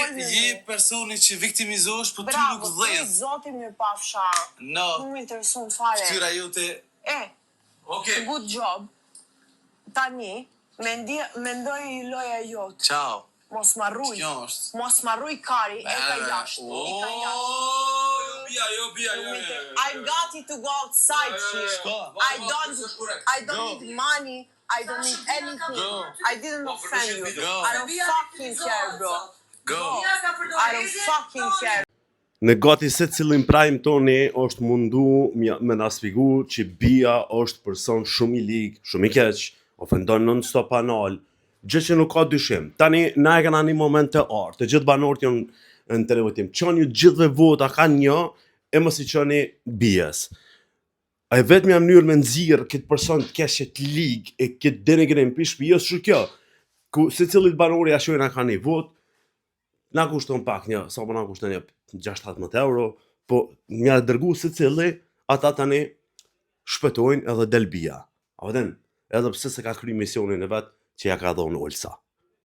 fol me je mu. personi që viktimizohesh, po ty Bravo, nuk ty dhez. Zoti mirë pafsha. No, Nuk më intereson fare. fytyra jote. E, Okej. good job. Tani, mendi, mendoj loja jote. Ciao. Mos ma rruj. Kjo është. Mos ma rruj kari, e ka jashtë. E ka jashtë. Oh, jo bia, jo bia, jo. jo, jo, jo. I'm gati to go outside here. Shko. I don't, I don't Go. need money. I don't need anything. Go. I didn't offend you. Go. I don't fucking care, bro. Go. I don't fucking care. Në gati se cilin prime toni është mundu me na spjegu që Bia është person shumë i lig, shumë i keq, ofendon non stop anal, gjë që nuk ka dyshim. Tani na e kena një moment të artë, të gjithë banorët janë në televotim. Qoni ju gjithëve vota kanë një, e mos i qoni Bies. A e vetmja mënyrë me nxirr këtë person të keq e të lig e këtë denigrim për shtëpi është që kjo. Ku secilit banori ja shojna ka një vot, na kushton pak një, sa po na kushton një 6-17 euro, po mja dërgu secili, ata tani shpëtojnë edhe del Bia. A vëden, edhe pse se ka kry misionin e vet që ja ka dhonë Olsa.